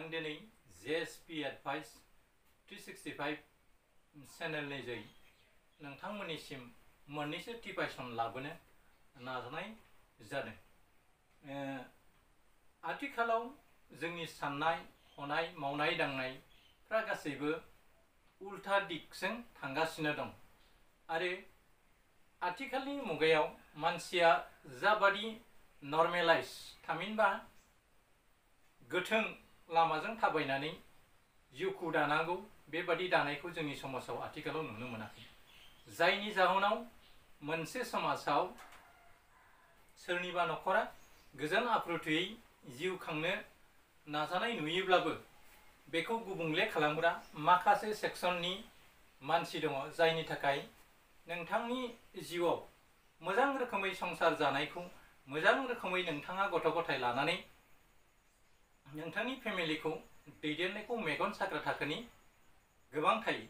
आं दिनै JSP Advice 365 चेनेलनि जै नोंथांमोननिसिम मोननैसो टिपाइसन लाबोनो नाजानाय जादों। आथिखालाव जोंनि साननाय हनाय मावनाय दांनायफ्रा गासैबो उल्था दिगजों थांगासिनो दं आरो आथिखालनि मुगायाव मानसिया जाबादि नर्मेलाइज थामहिनबा गोथों लामाजों थाबायनानै जिउखौ दानांगौ बेबादि दानायखौ जोंनि समाजाव आथिखालाव नुनो मोनाखै, जायनि जाहोनाव मोनसे समाजाव सोरनिबा नखरा गोजोन आब्रुथियै जिउ खांनो नाजानाय नुयोब्लाबो बेखौ गुबुंले खालामग्रा माखासे सेक्सननि मानसि दङ, जायनि थाखाय नोंथांनि जिउआव मोजां रोखोमै संसार जानायखौ मोजां रोखोमै नोंथाङा गथ' गथाय लानानै नोंथांनि फेमिलिखौ दैदेननायखौ मेगन साग्रा थाखोनि गोबां थायो।